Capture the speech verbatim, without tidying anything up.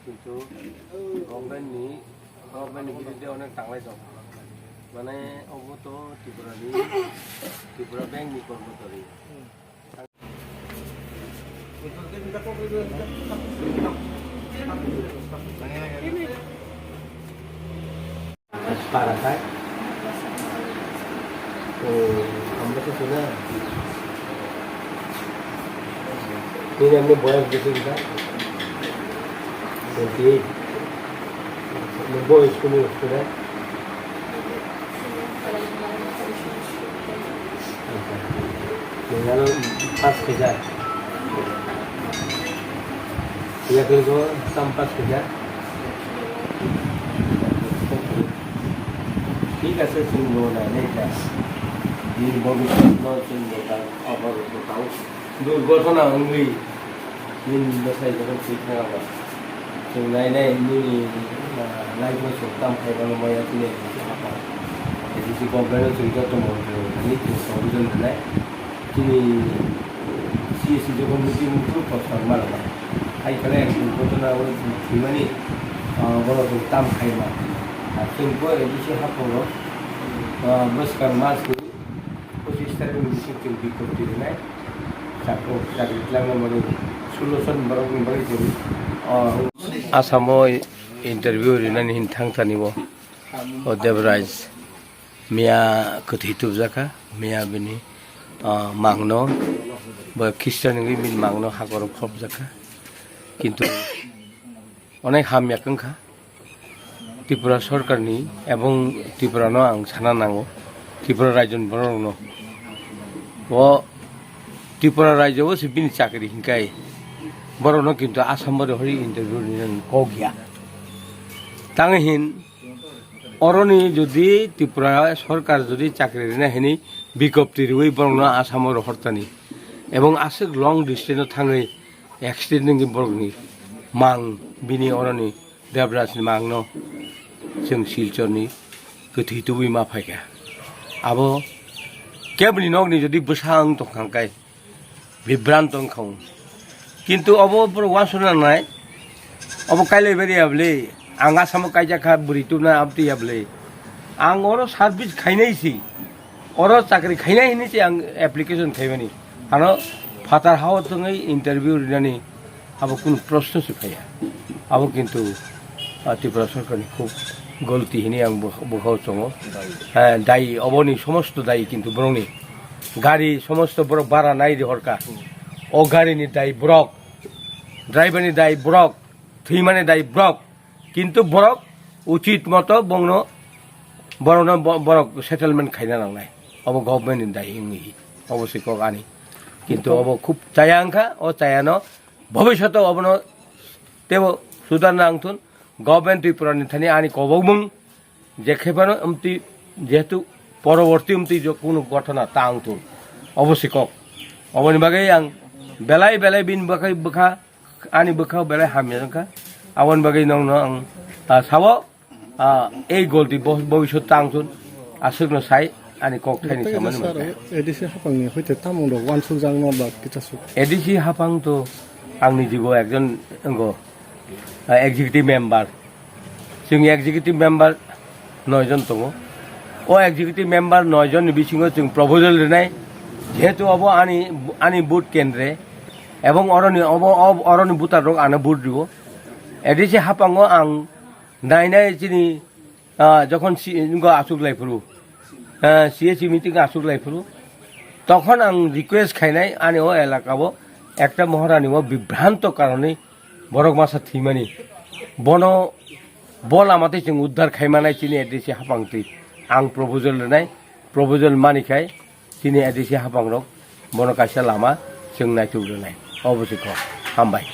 Kintu government ni, government ni biruddhe onek tanglai tong. Mane obo to Tripura ni, Tripura Bank ni kormochari. Para kai. Oh, hambo se suna. Ini amne boyas besi kita. Twenty eight. Boyas kunu sudah. Nengano pas kisa. Iya kali ko tam pas kisa. Thik ase, chwng bo nainai kha. Bini bhobishyotno chwng bo ta, aboni bwkhao durgothona wngwi nini bwsai jokhon thwi thangma. Chwng nainai nini, ah, life-no chwng tam khai mano maya tini A D C government-o chwng joto montri rok thani chwng provision rwnai. Chini C S C jokhon meeting wngkhe poster ma rwmani. Hai khe ek din ghotona o thwimani, ah, bono chwng tam khaima. Ah, chwng bo A D C haphang rok, ah, bwskang mas ni pochis tarikh ni bising chwng bikroti rwnai. Chakri, chakri twlangna bagwi solution borok ni bagwi chwng, ah, Assam o interview rinani hin thang thani bo, o Devraj. Miya kwthwi tubjakha, miya bini, ah, mangno, bo Christian wngwi bini mangno hakoro phobjakha. Kintu onek hamya wngkha Tripura sorkarni, ebong Tripurano ang sana nango, Tripura raijoni borokno. O Tripura raijo o se bini chakri hinkai borokno kintu Assam o rohori interview rinani kok ya. Tangwi hin Oroni jodi Tripura sorkar jodi chakri rina hini bikopti riwi borokno Assam o rohortani ebong aswk long distance o thangwi accident wngwi borokni mang bini oroni Devraj ni mangno chwng Silchor ni kwthwi tubui ma phaikha. Abo keboni nokni jodi bwsa wng tongkha hwnkhe, bibranto wngkha. Kintu obo borok uansukna nangnai, obo kailai bari ya bwle, ang Assam o kaijak kha, bwrwi tubna abtwi ya bwle. Ang oro service khainai si, oro chakri khainai hinwi se ang application khaimani. Ano phatar hao tongwi interview rinani abo kunu proshno se phaiya. Abo kintu, ah, Tripura sorkarni khub golti hinwi ang bwkha-, bwkhao chongo. Eh, dayi, oboni somosto dayi kintu borokni. Gari somosto borok bara nai rihorkha. O garini dayi borok, driver ni dayi borok, thwimani dayi borok. Kintu borok uchit moto bongno, borokno bo-, borok settlement khaina nangnai. Obo government ni dayi wngwi, obo se kok ani. Kintu obo khub chaya wngkha, o chayano bhobishoto obono teibo sudarna wngthun. Government Tripura ni thani ani kobokmung je khe phano amtwi, jehetu poroborti amtwi je kunu ghotona ta wngthun, obo se kok. Oboni bagwi ang belai belai bini bagwi bwkha, ani bwkha belai hamya wngkha. Aboni bagwi nongno ang, ah, sao, ah, ei golti bo-, bobisot ta wngthun, aswkno sai ani kok thaini samani sir, mankha. A D C haphangni hoite tamung rok uansukjakno ba kichasuk? A D C haphang to angni jibo ekjon wngo, ah, executive member. Chwng executive member noi jon tongo. O executive member noi jonni bisingo chwng proposal rinai, jehetu obo ani, ani vote kendre, ebong oroni obo, ob-, oroni voter rok ano vote riwo. A D C haphango ang nainai chini, ah, jokhon si-, wngkha achuk lai phuru, ah, C S C meeting achuk lai phuru, tokhon ang request khainai ani o elaka o ekta mohorani o bibhranto karone borok masa thwimani. Bono, bo lama tei chwng uddhar khai manai chini A D C haphang twi. Ang proposal rwnai, proposal mani khai chini A D C haphang rok bono kaisa lama chwng naituk rwnai. Obo se kok. Hambai.